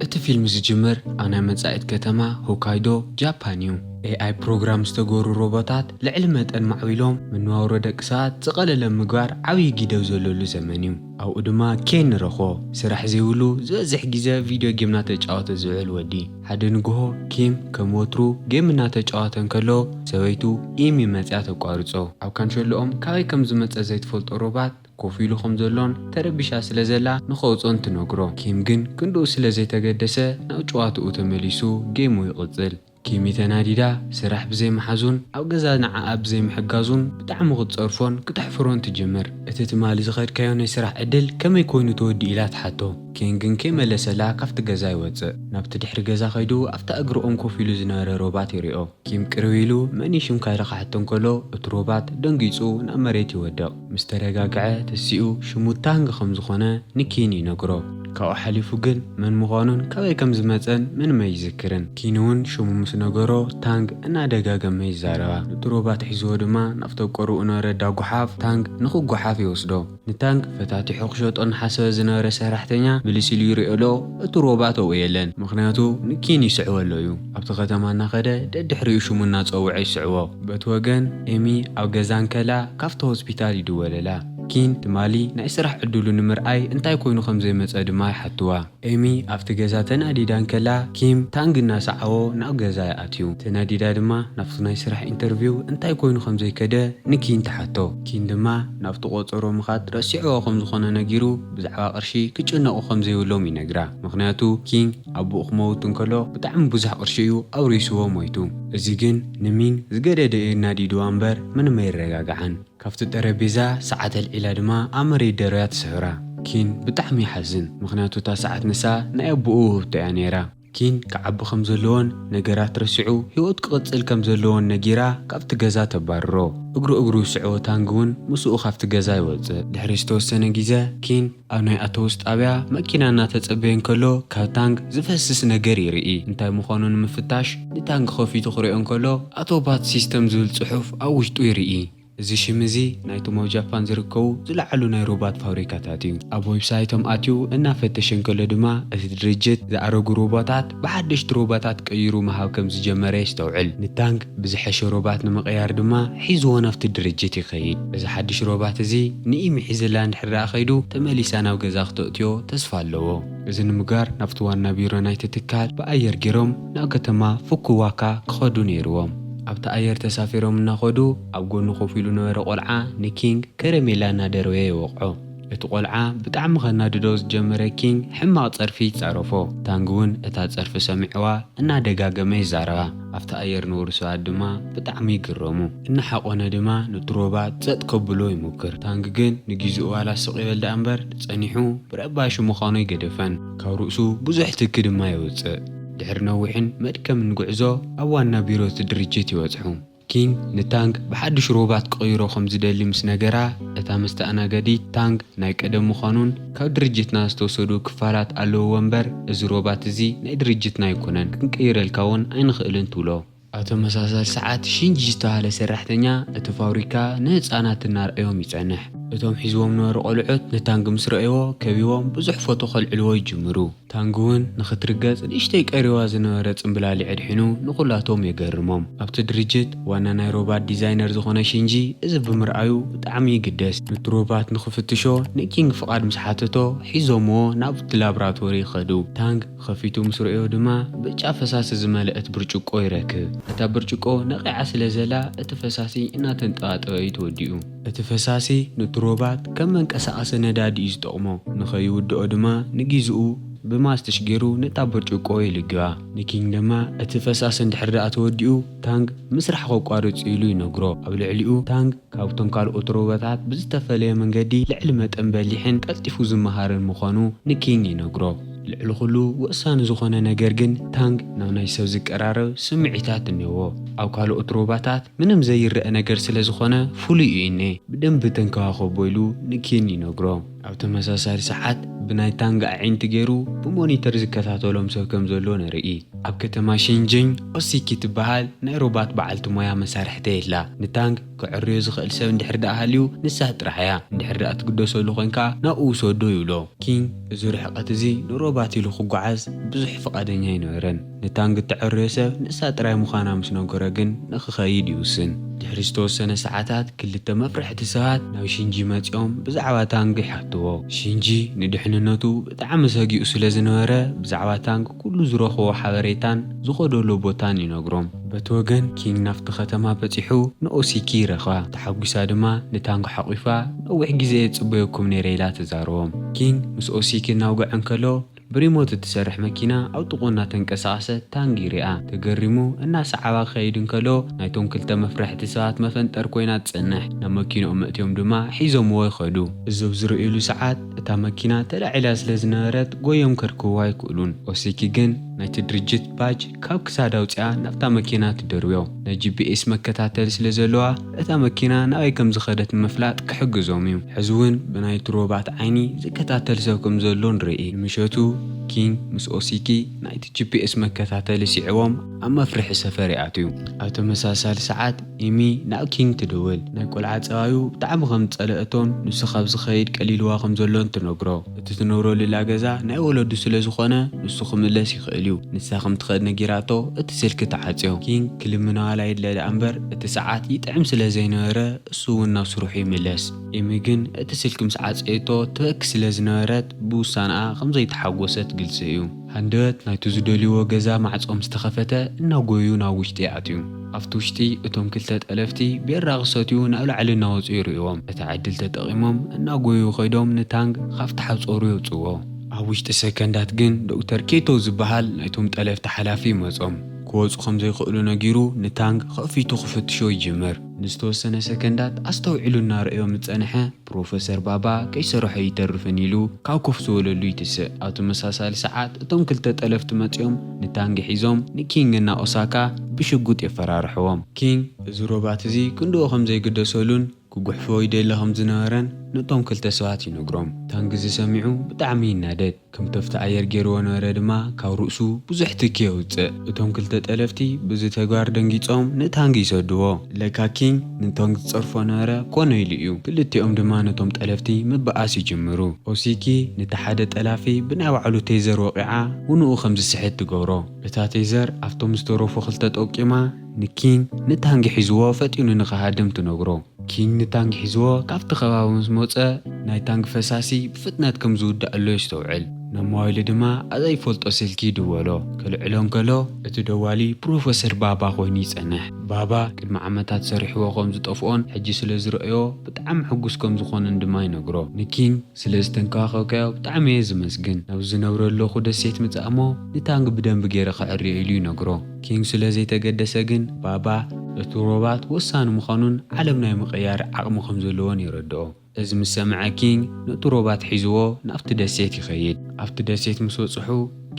እቲ ፊልም ዝጅምር ኣብ ናይ መጻኢት ከተማ ሆካይዶ፣ ጃፓን እዩ። ኤኣይ ፕሮግራም ዝተገብሩ ሮቦታት ልዕሊ መጠን ማዕቢሎም፣ መነባብሮ ደቂ ሰባት ዝቐለለ ምግባር ዓብዪ ግደ ዘለሉ ዘመን እዩ። ኣብኡ ድማ ኬን ንረኽቦ፣ ስራሕ ዘይብሉ ዝበዝሕ ግዜ ቪድዮ ጌም እናተጫወተ ዝውዕል ወዲ። ሓደ ንግሆ ኬን ከም ወትሩ ጌም እናተጫወተ እንከሎ፣ ሰበይቱ ኤሚ መጺኣ ተቋርጾ። ኣብ ካንሸሎኦም ካበይ ከም ዝመጸ ዘይትፈልጦ ሮባት ኮፍ ኢሉ ከም ዘሎን ተረቢሻ ስለ ዘላ ንኸውጽኦን ትነግሮ። ኬን ግን ክንድኡ ስለ ዘይተገደሰ ናብ ጨዋታኡ ተመሊሱ ጌሙ ይቕጽል። ኬን ተናዲዳ ስራሕ ብዘይምሓዙን ኣብ ገዛ ንዓኣ ብዘይምሕጋዙን ብጣዕሚ ክትጸርፎን ክተሕፍሮን ትጅምር። እቲ ትማሊ ዝኸድካዮ ናይ ስራሕ ዕድል ከመይ ኮይኑ ተወዲኡ? ኢላ ትሓቶ። ኬን ግን ከይመለሰላ ካብቲ ገዛ ይወጽእ። ናብቲ ድሕሪ ገዛ ከይዱ ኣብታ እግሪ ኦም ኮፍ ኢሉ ዝነበረ ሮባት ይሪኦ። ኬን ቅርብ ኢሉ መን እዩ ሽምካ? ኢሉ ክሓቶ እንከሎ እቲ ሮባት ደንጊጹ ናብ መሬት ይወድቕ። ምስ ተረጋግዐ ተሲኡ ሽሙ ታንግ ከም ዝኾነ ንኬን ይነግሮ። ካብኡ ሓሊፉ ግን መን ምዃኑን ካበይ ከም ዝመጸን ምንም ኣይዝክርን። ኬን እውን ሽሙ ምስ ነገሮ ታንግ እናደጋገመ ይዛረባ። ነቲ ሮባት ሒዝዎ ድማ ናብቲ ኣብ ቀረብኡ ነበረ ኣዳ ጓሓፍ ታንግ ንኽጓሓፍ ይወስዶ። ንታንግ ፈታቲሑ ክሸጦ እናሓሰበ ዝነበረ ሰራሕተኛ ብልስ ኢሉ ይሪኦ ኣሎ። እቲ ሮባት ኣብኡ የለን፣ ምኽንያቱ ንኬን ይስዕቦ ኣሎ እዩ። ኣብቲ ከተማ እናኸደ ደድሕሪኡ ሽሙ እናጸውዐ ይስዕቦ። በቲ ወገን ኤሚ ኣብ ገዛ እንከላ ካብቲ ሆስፒታል ይድወለላ። ኬን ትማሊ ናይ ስራሕ ዕድሉ ንምርኣይ እንታይ ኮይኑ ከም ዘይመጸ ድማ ይሓትዋ። ኤሚ ኣብቲ ገዛ ተናዲዳ እንከላ ኬን ታንግ እናሰዓቦ ናብ ገዛ ይኣትዩ። ተናዲዳ ድማ ናብቲ ናይ ስራሕ ኢንተርቪው እንታይ ኮይኑ ከም ዘይከደ ንኬን ትሓቶ። ኬን ድማ ናብቲ ቆጸሮ ምኻድ ረሲዕዎ ከም ዝኾነ ነጊሩ ብዛዕባ ቅርሺ ክጭነቑ ከም ዘይብሎም ይነግራ። ምኽንያቱ ኬን ኣቦኡ ክመውት እንከሎ ብጣዕሚ ብዙሕ ቅርሺ እዩ ኣውሪስዎ ሞይቱ። እዚ ግን ንኬን ዝገደደ እዩ ኣናዲድዋ እምበር ምንም ኣይረጋግዓን። ካብቲ ጠረጴዛ ሰዓት ኣልዒላ ድማ ኣብ መሬት ደርብያ ትስሕራ። ኬን ብጣዕሚ ይሓዝን፣ ምኽንያቱ እታ ሰዓት ንሳ ናይ ኣቦኡ ውህብቶ እያ ነይራ። ኬን ክዓቢ ከም ዘለዎን ነገራት ረሲዑ ህይወት ክቕጽል ከም ዘለዎን ነጊራ ካብቲ ገዛ ተባርሮ። እግሩ እግሩ ዝስዕቦ ታንግ እውን ምስኡ ካብቲ ገዛ ይወጽእ። ድሕሪ ዝተወሰነ ግዜ ኬን ኣብ ናይ ኣውቶቡስ ጣብያ መኪና እናተጸበየ እንከሎ ካብ ታንግ ዝፈስስ ነገር ይርኢ። እንታይ ምዃኑ ንምፍታሽ ንታንግ ከፊቱ ክሪኦ እንከሎ ኣውቶባት ሲስተም ዝብል ጽሑፍ ኣብ ውሽጡ ይርኢ። እዚ ሽም እዚ ናይቶም ኣብ ጃፓን ዝርከቡ ዝለዓሉ ናይ ሮባት ፋብሪካታት እዩ። ኣብ ዌብሳይቶም ኣትዩ እናፈተሸ እንከሎ ድማ እቲ ድርጅት ዝኣረጉ ሮቦታት ብሓደሽቲ ሮቦታት ቀይሩ ምሃብ ከም ዝጀመረ የስተውዕል። ንታንግ ብዝሐሸ ሮባት ንምቕያር ድማ ሒዝዎ ናብቲ ድርጅት ይኸይድ። እዚ ሓድሽ ሮባት እዚ ንኤሚ ሒዝላ እንድሕር ደኣ ከይዱ ተመሊሳ ናብ ገዛ ክተእትዮ ተስፋ ኣለዎ። እዚ ንምግባር ናብቲ ዋና ቢሮ ናይቲ ትካል ብኣየር ገይሮም ናብ ከተማ ፉኩዋካ ክኸዱ ነይርዎም። ኣብቲ ኣየር ተሳፊሮም እናኸዱ ኣብ ጎኑ ኮፍ ኢሉ ነበረ ቆልዓ ንኬን ከረሜላ እናደረበ ይወቕዖ። እቲ ቆልዓ ብጣዕሚ ከናድዶ ዝጀመረ ኬን ሕማቕ ጸርፊ ይጻረፎ። ታንግ እውን እታ ጸርፊ ሰሚዕዋ እናደጋገመ ይዛረባ። ኣብቲ ኣየር ንበሩ ሰባት ድማ ብጣዕሚ ይግረሙ። እናሓቆነ ድማ ነቲ ሮባት ጸጥ ከብሎ ይሙክር። ታንግ ግን ንጊዜኡ ዋላ ስቕ ይበል ደኣ እምበር ጸኒሑ ብረባሺ ምዃኑ ኣይገደፈን። ካብ ርእሱ ብዙሕ ትኪ ድማ የውጽእ። ድሕሪ ነዊሕን መድከምን ጉዕዞ ኣብ ዋና ቢሮ እቲ ድርጅት ይበጽሑ። ኬን ንታንግ ብሓድሽ ሮባት ክቕይሮ ከም ዝደሊ ምስ ነገራ፣ እታ መስተኣናገዲት ታንግ ናይ ቀደም ምዃኑን ካብ ድርጅትና ዝተወሰዱ ክፋላት ኣለውዎ እምበር፣ እዚ ሮባት እዚ ናይ ድርጅትና ኣይኮነን፣ ክንቅይረልካ እውን ኣይንኽእልን ትብሎ። ኣብ ተመሳሳሊ ሰዓት ሺንጂ ዝተባህለ ሰራሕተኛ እቲ ፋብሪካ ንህጻናት እናርኣዮም ይጸንሕ። እቶም ሒዝዎም ነበሩ ቆልዑት ንታንግ ምስ ረኣይዎ ከቢቦም ብዙሕ ፎቶ ከልዕልዎ ይጅምሩ። ታንግ እውን ንኽትርገጽ ንእሽተይ ቀሪዋ ዝነበረ ጽምብላሊዕ ኣድሒኑ ንኹላቶም የገርሞም። ኣብቲ ድርጅት ዋና ናይ ሮባት ዲዛይነር ዝኾነ ሺንጂ እዚ ብምርኣዩ ብጣዕሚ ይግደስ። ነቲ ሮባት ንኽፍትሾ ንኬን ፍቓድ ምስ ሓተቶ ሒዞምዎ ናብቲ ላብራቶሪ ይኸዱ። ታንግ ከፊቱ ምስ ረእዮ ድማ ብጫ ፈሳሲ ዝመልአት ብርጭቆ ይረክብ። እታ ብርጭቆ ነቒዓ ስለ ዘላ እቲ ፈሳሲ እናተንጠባጠበ እዩ ተወዲኡ። እቲ ፈሳሲ ነቲ ሮባት ከም መንቀሳቐሲ ነዳዲ እዩ ዝጠቕሞ። ንኸይውድኦ ድማ ንጊዜኡ ብማስትሽ ገይሩ ነታ ብርጭቆ ይልግባ። ንኬን ድማ እቲ ፈሳሲ እንድሕር ደኣ ተወዲኡ ታንግ ምስራሕ ከቋርጽ ኢሉ ይነግሮ። ኣብ ልዕሊኡ ታንግ ካብቶም ካልኦት ሮቦታት ብዝተፈለየ መንገዲ ልዕሊ መጠን በሊሕን ቀልጢፉ ዝመሃርን ምዃኑ ንኬን ይነግሮ። ልዕሊ ኩሉ ወሳኒ ዝኾነ ነገር ግን ታንግ ናብ ናይ ሰብ ዝቀራረብ ስምዒታት እኒአዎ። ኣብ ካልኦት ሮቦታት ምንም ዘይረአ ነገር ስለ ዝኾነ ፍሉይ እዩ እኔ፣ ብደንቢ ተንከባኸቦ ኢሉ ንኬን ይነግሮ። ኣብ ተመሳሳሊ ሰዓት ብናይ ታንግ ኣዒንቲ ገይሩ ብሞኒተር ዝከታተሎም ሰብ ከም ዘሎ ንርኢ። ኣብ ከተማ ሺንጂንግ ኦሲኪ ትበሃል ናይ ሮባት በዓልቲ ሞያ መሳርሕቲ የላ። ንታንግ ክዕርዮ ዝኽእል ሰብ እንድሕር ደኣ ሃልዩ ንሳ ጥራሕ እያ። እንድሕር ደኣ ትግደሰሉ ኮይንካ ናብኡ ውሰዶ ይብሎ። ኪንግ እዚ ርሕቀት እዚ ንሮባት ኢሉ ክጓዓዝ ብዙሕ ፍቓደኛ ኣይነበረን። ንታንግ እተዕርዮ ሰብ ንሳ ጥራይ ምዃና ምስ ነገሮ ግን ንኽኸይድ ይውስን። ድሕሪ ዝተወሰነ ሰዓታት ክልተ መፍርሕቲ ሰባት ናብ ሺንጂ መጺኦም ብዛዕባ ታንግ ይሓትዎ። ሺንጂ ንድሕንነቱ ብጣዕሚ ሰጊኡ ስለ ዝነበረ ብዛዕባ ታንግ ኩሉ ዝረኽቦ ሓበሬታን ዝኸደሉ ቦታን ይነግሮም። በቲ ወገን ኪንግ ናብቲ ከተማ በጺሑ ንኦሲኪ ይረኽባ። ተሓጒሳ ድማ ንታንግ ሓቒፋ ነዊሕ ግዜ እየ ጽበየኩም ነይረ ኢላ ትዛረቦም። ኪንግ ምስ ኦሲኪ እናውግዐ እንከሎ ብሪሞት እትሰርሕ መኪና ኣብ ጥቕኡ እናተንቀሳቐሰት ታንግ ይሪኣ። ተገሪሙ እናሰዓባ ክኸይድ እንከሎ ናይቶም ክልተ መፍርሕቲ ሰባት መፈንጠር ኮይና ትጸንሕ። ናብ መኪንኦም መእትዮም ድማ ሒዞምዎ ይኸዱ። እዚ ኣብ ዝርእዩሉ ሰዓት እታ መኪና ተላዒላ ስለ ዝነበረት ጎዮም ከርክብዋ ኣይክእሉን። ኦሲኪ ግን ናይቲ ድርጅት ባጅ ካብ ክሳዳ ኣውጺኣ ናብታ መኪና ትደርብዮ። ናይ ጂ ፒ ኤስ መከታተሊ ስለ ዘለዋ እታ መኪና ናበይ ከም ዝኸደት ንምፍላጥ ክሕግዞም እዩ። ሕዚ እውን ብናይቲ ሮባት ዓይኒ ዝከታተል ሰብ ከም ዘሎ ንርኢ። ንምሸቱ ኪንግ ምስ ኦሲኪ ናይቲ ጂ ፒ ኤስ መከታተሊ ስዒቦም ኣብ መፍርሒ ሰፈር ይኣትዩ። ኣብ ተመሳሳሊ ሰዓት ኢሚ ናብ ኪንግ ትድውል። ናይ ቆልዓ ጸባዩ ብጣዕሚ ከም ዝጸለአቶን ንሱ ካብ ዝኸይድ ቀሊልዋ ከም ዘሎን ትነግሮ። እቲ ትነብረሉ ላ ገዛ ናይ ወለዱ ስለ ዝኾነ ንሱ ክምለስ ይኽእል እዩ። ንሳ ከም ትኸድ ነጊራቶ እቲ ስልኪ ተዓጽዮ። ኪንግ ክልምነዋ ኣይድለ ደኣ እምበር እቲ ሰዓት ይጥዕም ስለ ዘይነበረ እሱ እውን ናብ ስርሑ ይምለስ። ኢሚ ግን እቲ ስልኪ ምስ ዓጸየቶ ትበኪ ስለ ዝነበረት ብውሳንኣ ከም ዘይተሓጎሰት ግልጺ እዩ። ሃንደበት ናይቲ ዝደልይዎ ገዛ ማዕጾ ምስ ተኸፈተ እናጎዩ ናብ ውሽጢ ይኣትዩ። ኣብቲ ውሽጢ እቶም ክልተ ጠለፍቲ ቤራ ክሰትዩ ናብ ላዕሊ እናወጹ ይርእይዎም። እቲ ዕድል ተጠቒሞም እናጎዩ ከይዶም ንታንግ ካብቲ ሓጾሩ የውጽዎ። ኣብ ውሽጢ ሰከንዳት ግን ዶክተር ኬቶ ዝበሃል ናይቶም ጠለፍቲ ሓላፊ ይመጾም። ክወጹ ከም ዘይክእሉ ነጊሩ ንታንግ ከፊቱ ክፍትሾ ይጅምር። ንዝተወሰነ ሰከንዳት ኣስተውዒሉ እናረኣዮም ዝጸንሐ ፕሮፈሰር ባባ ከይሰርሖ ይተርፍን ኢሉ ካብ ኮፍ ዝበለሉ ይትስእ። ኣብ ተመሳሳሊ ሰዓት እቶም ክልተ ጠለፍቲ መጺኦም ንታንግ ሒዞም ንኪንግ እና ኦሳካ ብሽጉጥ የፈራርሕዎም። ኪንግ እዚ ሮባት እዚ ክንድኡ ከም ዘይግደሰሉን ክጉሕፎ ይደሊ ከም ዝነበረን ነቶም ክልተ ሰባት ይነግሮም። ታንግ እዚ ሰሚዑ ብጣዕሚ ይናደድ። ከም ተፍቲ ኣየር ገይርዎ ነበረ ድማ ካብ ርእሱ ብዙሕ ትኪ የውፅእ። እቶም ክልተ ጠለፍቲ ብዚ ተግባር ደንጊጾም ንታንግ ይሰድዎ። ለካ ኪንግ ንታንግ ዝጸርፎ ነበረ ኮነ ኢሉ እዩ። ክልቲኦም ድማ ነቶም ጠለፍቲ ምብኣስ ይጅምሩ። ኦሲኪ ነቲ ሓደ ጠላፊ ብናይ ባዕሉ ቴዘር ወቒዓ ውንኡ ከም ዝስሕት ትገብሮ። እታ ቴዘር ኣብቶም ዝተረፉ ክልተ ጠቂማ ንኪንግ ንታንግ ሒዝዎ ፈጢኑ ንኽሃድም ትነግሮ። ኪንግ ንታንግ ሒዝዎ ካብቲ ከባቢ ምስ መጸ ናይ ታንግ ፈሳሲ ብፍጥነት ከም ዝውዳእሎ የስተውዕል። ናብ ሞባይሉ ድማ ኣብ ዘይፈልጦ ስልኪ ይድወሎ። ከልዕሎ እንከሎ እቲ ደዋሊ ፕሮፈሰር ባባ ኮይኑ ይጸንሕ። ባባ ቅድሚ ዓመታት ሰሪሕዎ ከም ዝጠፍኦን ሕጂ ስለ ዝረኣዮ ብጣዕሚ ሕጉስ ከም ዝኾነን ድማ ይነግሮ። ንኪንግ ስለ ዝተንከባኸብካዮ ብጣዕሚ እየ ዝመስግን። ናብ ዝነብረለኹ ደሴት ምጻእሞ ንታንግ ብደንቢ ገይረ ከዕርዮ ኢሉ ይነግሮ። ኪንግ ስለ ዘይተገደሰ ግን ባባ እቲ ሮባት ወሳኒ ምዃኑን ዓለም ናይ ምቕያር ዓቕሚ ከም ዘለዎን የረድኦ። እዚ ምስ ሰምዐ ኪንግ ነቲ ሮባት ሒዝዎ ናብቲ ደሴት ይኸይድ። ኣብቲ ደሴት ምስ በጽሑ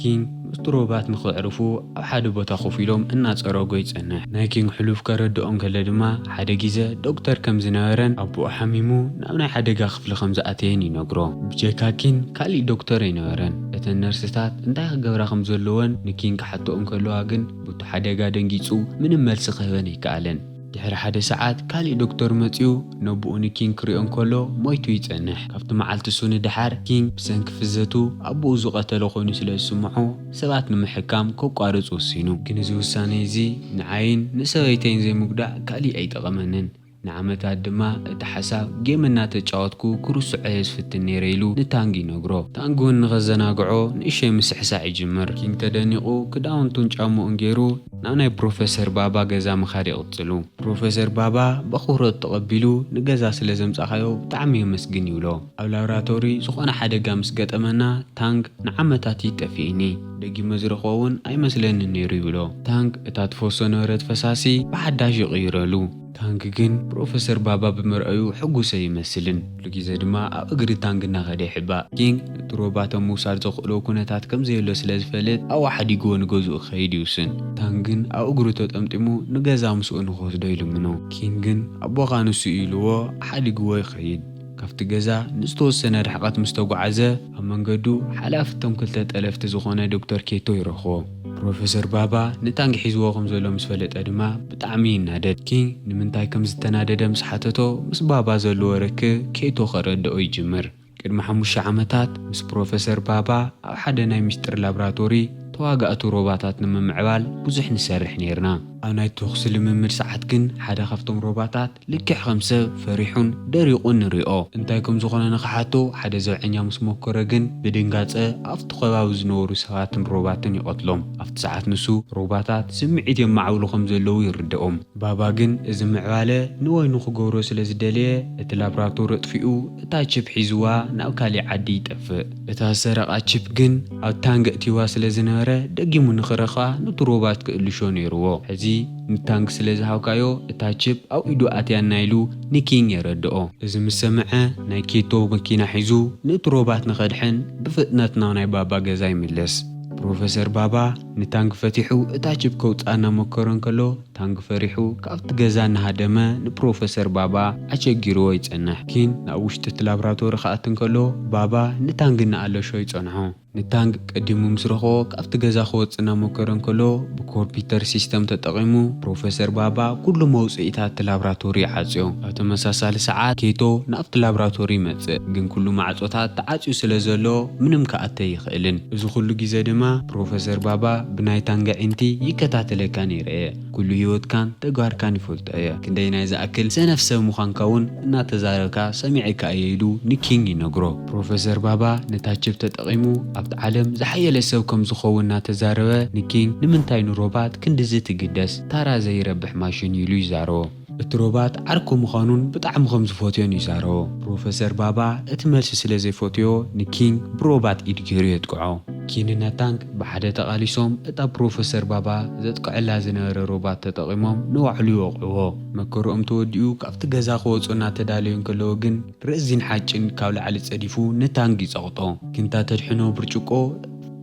ኪንግ ምስቲ ሮባት ንኸዕርፉ ኣብ ሓደ ቦታ ኮፍ ኢሎም እናጸረጎ ይጸንሕ። ናይ ኪንግ ሕሉፍ ከረድኦ እንከሎ ድማ ሓደ ግዜ ዶክተር ከም ዝነበረን ኣቦኡ ሓሚሙ ናብ ናይ ሓደጋ ክፍሊ ከም ዝኣተየን ይነግሮ። ብጀካ ኪንግ ካሊእ ዶክተር ኣይነበረን። እተን ነርስታት እንታይ ክገብራ ከም ዘለወን ንኪንግ ክሓትኦ እንከለዋ ግን ብቲ ሓደጋ ደንጊጹ ምንም መልሲ ክህበን ኣይከኣለን። ድሕሪ ሓደ ሰዓት ካሊእ ዶክተር መጺኡ ነብኡ ንኪንግ ክሪኦ እንከሎ ሞይቱ ይጸንሕ። ካብቲ መዓልቲ እሱ ንደሓር ኪንግ ብሰንኪ ፍዘቱ ኣቦኡ ዝቐተለ ኮይኑ ስለ ዝስምዖ ሰባት ንምሕካም ከቋርጽ ወሲኑ። ግን እዚ ውሳነ እዚ ንዓይን ንሰበይተይን ዘይምጉዳእ ካሊእ ኣይጠቐመንን። ንዓመታት ድማ እቲ ሓሳብ ጌም እናተጫወትኩ ክርስዖ እየ ዝፍትን ነይረ ኢሉ ንታንግ ይነግሮ። ታንግ እውን ንኸዘናግዖ ንእሸይ ምስሕሳዕ ይጅምር። ኪንግ ተደኒቑ ክዳውንቱን ጫምኡን ገይሩ ናብ ናይ ፕሮፈሰር ባባ ገዛ ምኻድ ይቕጽሉ። ፕሮፈሰር ባባ ብኣኽብሮት ተቐቢሉ ንገዛ ስለ ዘምጻኻዮ ብጣዕሚ የመስግን ይብሎ። ኣብ ላብራቶሪ ዝኾነ ሓደጋ ምስ ገጠመና ታንግ ንዓመታት እዩ ጠፊእኒ። ደጊመ ዝረኽቦ እውን ኣይመስለንን ነይሩ ይብሎ። ታንግ እታ ትፈሶ ነበረት ፈሳሲ ብሓዳሽ ይቕይረሉ። ታንግ ግን ፕሮፈሰር ባባ ብምርኣዩ ሕጉስ ኣይመስልን። ኩሉ ግዜ ድማ ኣብ እግሪ ታንግ እናኸደ ይሕባእ። ኪንግ ነቲ ሮባት ኣብ ምውሳድ ዘኽእሎ ኩነታት ከም ዘየሎ ስለ ዝፈልጥ ኣብኡ ሓዲግዎ ንገዝኡ ክኸይድ ይውስን። ታንግ ግን ኣብ እግሩ ተጠምጢሙ ንገዛ ምስኡ ንክወስዶ ይልምኖ። ኪንግ ግን ኣቦኻ ንሱ እዩ ኢልዎ ሓዲግዎ ይኸይድ። ካብቲ ገዛ ንዝተወሰነ ርሕቐት ምስ ተጓዓዘ፣ ኣብ መንገዱ ሓላፊ እቶም ክልተ ጠለፍቲ ዝኾነ ዶክተር ኬቶ ይረኽቦ። ፕሮፌሰር ባባ ንታንግ ሒዝዎ ከም ዘሎ ምስ ፈለጠ ድማ ብጣዕሚ ይናደድ። ኪንግ ንምንታይ ከም ዝተናደደ ምስ ሓተቶ፣ ምስ ባባ ዘለዎ ርክብ ኬቶ ከረድኦ ይጅምር። ቅድሚ ሓሙሽተ ዓመታት ምስ ፕሮፌሰር ባባ ኣብ ሓደ ናይ ምስጢር ላብራቶሪ ተዋጋእቲ ሮባታት ንምምዕባል ብዙሕ ንሰርሕ ነይርና። ኣብ ናይ ተኹሲ ልምምድ ሰዓት ግን ሓደ ካብቶም ሮባታት ልክዕ ከም ሰብ ፈሪሑን ደሪቑን ንሪኦ። እንታይ ከም ዝኾነ ንኽሓቶ ሓደ ዘብዐኛ ምስ መኮረ ግን ብድንጋጸ ኣብቲ ከባቢ ዝነበሩ ሰባትን ሮባትን ይቐትሎም። ኣብቲ ሰዓት ንሱ ሮባታት ስምዒት የማዕብሉ ከም ዘለዉ ይርድኦም። ባባ ግን እዚ ምዕባለ ንወይኑ ክገብሮ ስለ ዝደለየ፣ እቲ ላብራቶሪ ኣጥፊኡ እታ ቺፕ ሒዝዋ ናብ ካሊእ ዓዲ ይጠፍእ። እታ ዝሰረቓ ቺፕ ግን ኣብ ታንግ ኣእትይዋ ስለ ዝነበረ፣ ደጊሙ ንኽረኽባ ነቲ ሮባት ክእልሾ ነይርዎ። ሕዚ ንታንግ ስለ ዝሃብካዮ፣ እታ ቺፕ ኣብ ኢዱ ኣትያና ኢሉ ንኪንግ የረድኦ። እዚ ምስ ሰምዐ፣ ናይ ኬቶ መኪና ሒዙ ነቲ ሮባት ንኸድሕን ብፍጥነት ናብ ናይ ባባ ገዛ ይምለስ። ፕሮፌሰር ባባ ንታንግ ፈቲሑ እታ ቺፕ ከውጽኣ እናመከሮ እንከሎ፣ ታንግ ፈሪሑ ካብቲ ገዛ እናሃደመ ንፕሮፌሰር ባባ ኣሸጊርዎ ይጸንሕ። ኪንግ ናብ ውሽጢ እቲ ላብራቶሪ ክኣቱ እንከሎ፣ ባባ ንታንግ እናኣለሾ ይጸንሖ። ንታንግ ቀዲሙ ምስ ረኸቦ ካብቲ ገዛ ክወጽእ እናመከረ እንከሎ፣ ብኮምፒውተር ሲስተም ተጠቒሙ ፕሮፌሰር ባባ ኩሉ መውጽኢታት እቲ ላብራቶሪ ይዓጽዮ። ኣብ ተመሳሳሊ ሰዓት ኬቶ ናብቲ ላብራቶሪ ይመጽእ፣ ግን ኩሉ ማዕጾታት ተዓጽዩ ስለ ዘሎ ምንም ክኣቱ ኣይኽእልን። እዚ ኩሉ ግዜ ድማ ፕሮፌሰር ባባ ብናይ ታንግ ኣዒንቲ ይከታተለካ ነይረ እየ። ኩሉ ህይወትካን ተግባርካን ይፈልጦ እየ። ክንደይ ናይ ዝኣክል ሰነፍ ሰብ ምዃንካ እውን እናተዛረብካ ሰሚዐካ እየ ኢሉ ንኪንግ ይነግሮ። ፕሮፌሰር ባባ ነታ ቺፕ ተጠቒሙ ኣብቲ ዓለም ዝሓየለ ሰብ ከም ዝኸውን እናተዛረበ ንኪንግ ንምንታይ ንሮባት ክንድዚ ትግደስ? ታራ ዘይረብሕ ማሽን እዩ ኢሉ ይዛረቦ። እቲ ሮባት ዓርኩ ምዃኑን ብጣዕሚ ከም ዝፈትዮን ይዛረቦ። ፕሮፌሰር ባባ እቲ መልሲ ስለ ዘይፈትዮ ንኪንግ ብሮባት ኢድ ገይሩ የጥቅዖ። ኪንና ታንክ ብሓደ ተቓሊሶም እታ ፕሮፌሰር ባባ ዘጥቅዐላ ዝነበረ ሮባት ተጠቒሞም ንባዕሉ ይወቕዕዎ። መከርኦም ተወዲኡ ካብቲ ገዛ ክወፁ እናተዳለዩ እንከለዉ ግን ረዚን ሓጭን ካብ ላዕሊ ጸዲፉ ንታንግ ይጸቕጦ። ክንታ ተድሕኖ ብርጭቆ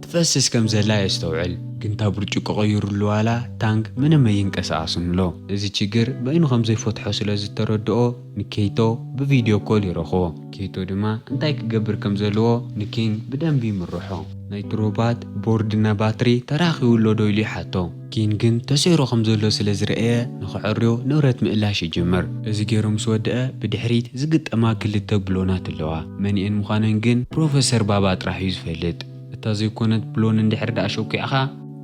ትፈስስ ከም ዘላ የስተውዕል። ግንታ ብርጭቆ ቀይሩሉ ዋላ ታንክ ምንም ኣይንቀሳቐስን ኣሎ። እዚ ችግር በይኑ ከም ዘይፈትሖ ስለ ዝተረድኦ ንኬይቶ ብቪድዮ ኮል ይረኽቦ። ኬይቶ ድማ እንታይ ክገብር ከም ዘለዎ ንኪንግ ብደንቢ ይምርሖ። ናይቲ ሮባት ቦርድና ባትሪ ተራኺቡ ኣሎ ዶ ኢሉ ይሓቶ። ኪንግ ግን ተሰይሩ ከም ዘሎ ስለ ዝረኣየ ንኽዐርዮ ንብረት ምእላሽ ይጅምር። እዚ ገይሩ ምስ ወድአ ብድሕሪት ዝግጠማ ክልተ ብሎናት ኣለዋ። መኒኤን ምዃነን ግን ፕሮፌሰር ባባ ጥራሕ እዩ ዝፈልጥ። እታ ዘይኮነት ብሎን እንድሕር ደኣ ሸኲዕኻ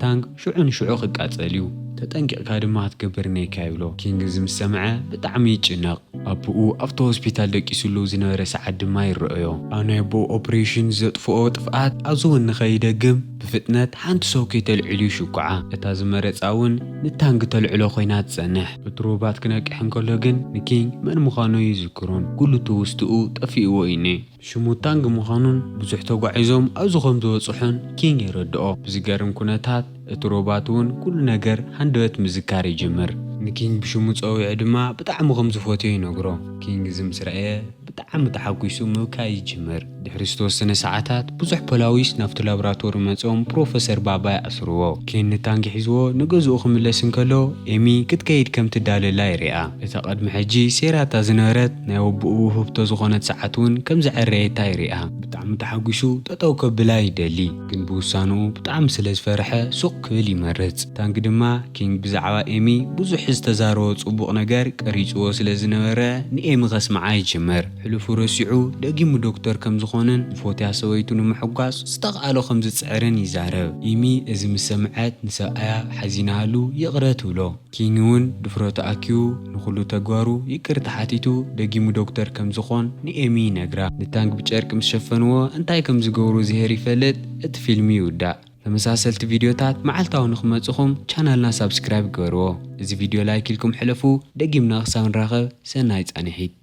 ታንክ ሽዑ ንሽዑ ክቃጸል እዩ። ተጠንቂቕካ ድማ ክትገብር ነይካ ይብሎ። ኪንግ እዚ ምስ ሰምዐ ብጣዕሚ ይጭነቕ። ኣቦኡ ኣብቲ ሆስፒታል ደቂሱሉ ዝነበረ ሰዓት ድማ ይረኣዮ። ኣብ ናይ ኣቦኡ ኦፕሬሽን ዘጥፍኦ ጥፍኣት ኣብዚ እውን ንኸይደግም ብፍጥነት ሓንቲ ሶኬት ተልዒሉ ይሽኩዓ። እታ ዝመረጻ እውን ንታንግ ተልዕሎ ኮይና ትጸንሕ። እቲ ሮባት ክነቅሕ እንከሎ ግን ንኪንግ መን ምዃኑ ይዝክሮን ኩሉ ትውስትኡ ጠፊእዎ እዩ። ሽሙ ታንግ ምዃኑን ብዙሕ ተጓዒዞም ኣብዚ ከም ዝበጽሑን ኪንግ የረድኦ። ብዝገርም ኩነታት እቲ ሮባት እውን ኩሉ ነገር ሃንደበት ምዝካር ይጅምር። ንኪንግ ብሽሙ ጸዊዑ ድማ ብጣዕሚ ከም ዝፈትዮ ይነግሮ። ኪንግ እዚ ምስ ረኣየ ብጣዕሚ ተሓጒሱ ምብካይ ይጅምር። ድሕሪ ዝተወሰነ ሰዓታት ብዙሕ ፖላዊስ ናብቲ ላቦራቶሪ መጺኦም ፕሮፈሰር ባባ ይኣስርዎ። ኪንግ ንታንግ ሒዝዎ ንገዝኡ ክምለስ እንከሎ ኤሚ ክትከይድ ከም ትዳለላ ይሪኣ። እታ ቅድሚ ሕጂ ሴራታ ዝነበረት ናይ ኣቦኡ ውህብቶ ዝኾነት ሰዓት እውን ከም ዘዐረየታ ይሪኣ። ብጣዕሚ ተሓጒሱ ጠጠው ከብላ ይደሊ፣ ግን ብውሳንኡ ብጣዕሚ ስለ ዝፈርሐ ሱቕ ክብል ይመርጽ። ታንግ ድማ ኪንግ ብዛዕባ ኤሚ ብዙሕ ዝተዛረቦ ጽቡቕ ነገር ቀሪጽዎ ስለ ዝነበረ ንኤሚ ከስምዓ ይጅምር። ሕሉፉ ረሲዑ ደጊሙ ዶክተር ከም ዝኾነን ንፎትያ ሰበይቱ ንምሕጓስ ዝተኽኣሎ ከም ዝጽዕርን ይዛረብ። ኤሚ እዚ ምስ ሰምዐት ንሰብኣያ ሓዚናሉ ይቕረ ትብሎ። ኪንግ እውን ድፍረቱ ኣኪቡ ንኹሉ ተግባሩ ይቅርታ ሓቲቱ ደጊሙ ዶክተር ከም ዝኾን ንኤሚ ይነግራ። ንታንግ ብጨርቂ ምስ ሸፈንዎ እንታይ ከም ዝገብሩ ዝሄር ይፈልጥ። እቲ ፊልም ይውዳእ። ተመሳሰልቲ ቪድዮታት መዓልታዊ ንኽመጽኹም ቻናልና ሳብስክራይብ ግበርዎ። እዚ ቪድዮ ላይክ ኢልኩም ሕለፉ። ደጊምና ክሳብ ንራኸብ ሰናይ ጻንሒት።